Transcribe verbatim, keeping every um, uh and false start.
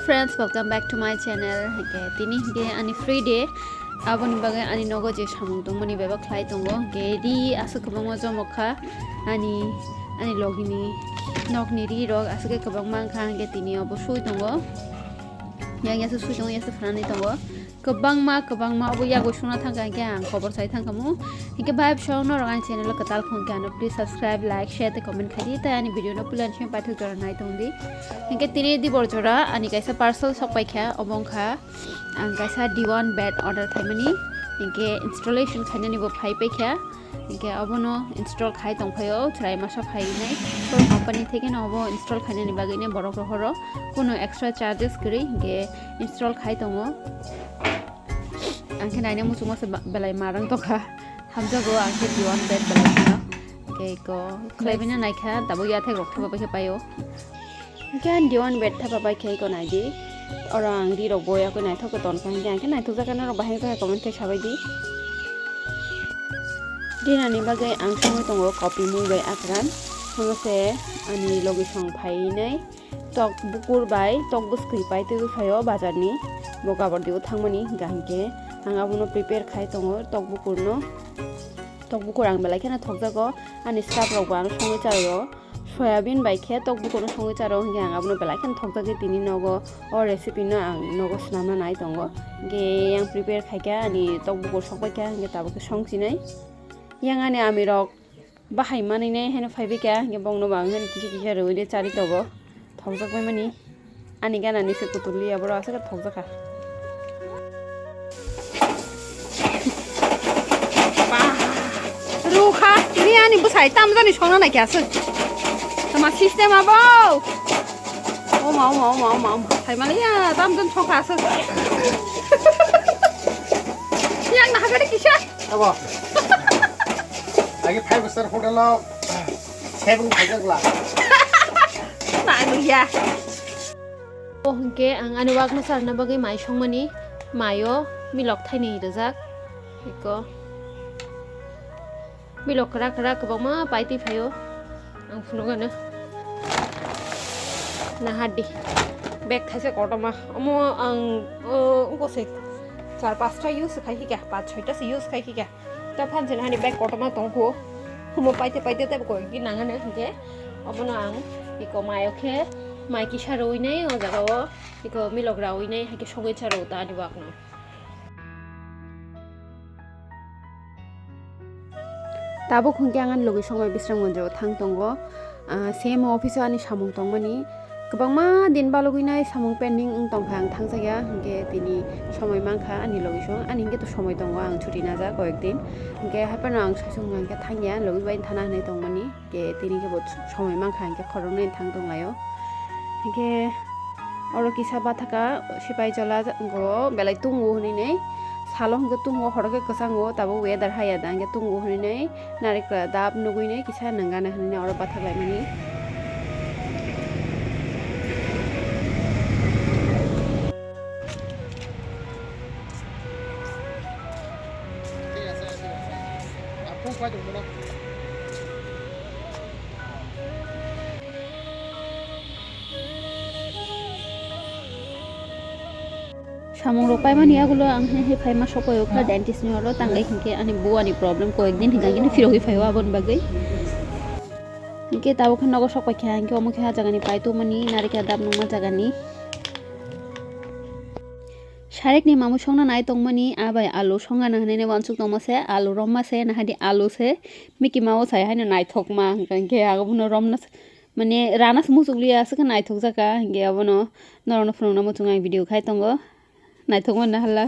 Friends, welcome back to my channel. Hingke tini hingke ani free day, aboni bagwi ani nogo je samung tongmani bebak khlai tongo. Hingke ri aswk kwbangma jomok kha ani, ani logini nokni ri rok aswk kwbangma wngkha, hingke tini obo sui tongo. Yang yasa sui tongo, yasa phanani tongo. Kwbangma, kwbangma obo yago suna thangkha, hingke ang khobor sai thangkhamu. Hingke bhai bwsong norok ani channel o kwtal khungkhe ano please subscribe, like, share tei comment khaidi, tei ani video no puila nising paithak jora nai tongdi. Hingke tini dibor jora ani kaisa parcel sok paikha, obo wngkha ang kaisa diwan bed order khaimani, hingke installation khainani bo phai paikha. Hingke obono install khai tongphaio, chwrai masa phainai. Company thekeno obo install khainani bagwino borok rohoro, kuno extra charges kwrwi, hingke install khai tongo. Ang khe naina muchungma se ba-, belai marang tokha. Hamjago ang khe diwan bed belai kheno. Hingke iko khlaibaino naikha, tabuk yathek rok thapa bai khe paio. Hingke ang diwan bed thapa bai khe iko naidi. Oro ang ri rok bo yakui naithok khe tonkha, hingke ang khe naithok jakha norok bahai khe comment khe sabaidi. Dinani bagwi ang songwi tongo kopi mui bai akran. Omo se ani logi song phainai. Tok bukur bai tok bwskwi pai twiwi phaio bazarni, bo gabor dibo thangmani hingka hinkhe ang abono prepare khai tongo tok bukurno. Tok bukur ang belai kheno thokjago, ani staff rokbo ang songwi charwo. Soyabin bai khe tok bukurno songwi charo hinkhe ang abono belai kheno thokjagwi tini nogo o recipe no ang nogo swnamna nai tongo. Hinkhe yang prepare khaikha ani tok bukur sokbaikha hinkhe tabuk khe songchinai. Yang ani amirok bahai manwi nai haino phaibai kha, hinkhe bongno bo ang haino kisa kisa rwui de chari tongo, thokjak bai mani. Ani gana ni se kutul liya, borok aswk thokjak kha. Ba, rukha, tini ani bwsai tamjani songna naikha aswk. Tama system abo. Oma, oma, oma, oma, oma. Hai maliya, tamjani songkha aswk. Yang nahagari kisa. Abo. Agi five star hotel o seven khaijak la. Nangya. O hwnkhe ang ani wak no charna bagwi mai songmani, maio milok thaini rijak. Eko milok kwrak kwrak kwbangma pai twi phaio. Ang phunukgano. Nahardi. Bag thaisa kotorma. Omo ang, o, wngkose char pasta use khai khika, pach soita se use khai khika. Ta phanchini hani bag kotorma tongkho. Omo paite paite tei koi ki nangani hinkhe. Obono ang iko mayo khe mai kisa rwinai o jaga o. Iko milok rawinai hai khe sogwi cha rw ta ani wak no. Tabuk hwnkhe ang ani logi songbai Bisramganj o thang tongo. Ah, same office o ani samung tongmani. Kwbangma din balugwi nai samung pending wng tongkha, ang thangjakya, hwnkhe tini somoi mankha ani logi song. Ani hwnkhe to somoi tongo, ang chuti najak koyek din. Hwnkhe haiphano ang saichung hwnkhe thangya, logi bai thana hinwi tongmani. Hwnkhe tini khe bo somoi mankha, hwnkhe khoroknwi thang tonglaio. Hwnkhe oro kisa bathaka sipai jola go belai tungo hinwi nai. Salo hwnkhe tungo, horo khe kwchango, tabuk weather haya da hwnkhe tungo hinwi nai. Narikra dap nugwi nai kisa nangana hinwi nai oro bathak laimani. Samung rok paimani yagulo ang he, he phaima sokoi okha dentist ni oro tangai hinkhe ani buani problem koyek din hinkhe ani phirogwi phaio aboni bagwi. Hinkhe tabuk khe nogo sokpai kha hinkhe omo khe ha jagani pai tongmani narikra dap nungma jagani. Sarekni mamui songna nai tongmani abai alu songana hinwi wansuk tongma se alu romma se nahadi alu se Mickey Mouse hai haino naithokma hinkhe abono romna mane rana se muchukliya aswk khe naithokjak kha hinkhe abono norokno phunukna muchungo ang video khai tongo naithokma naharla.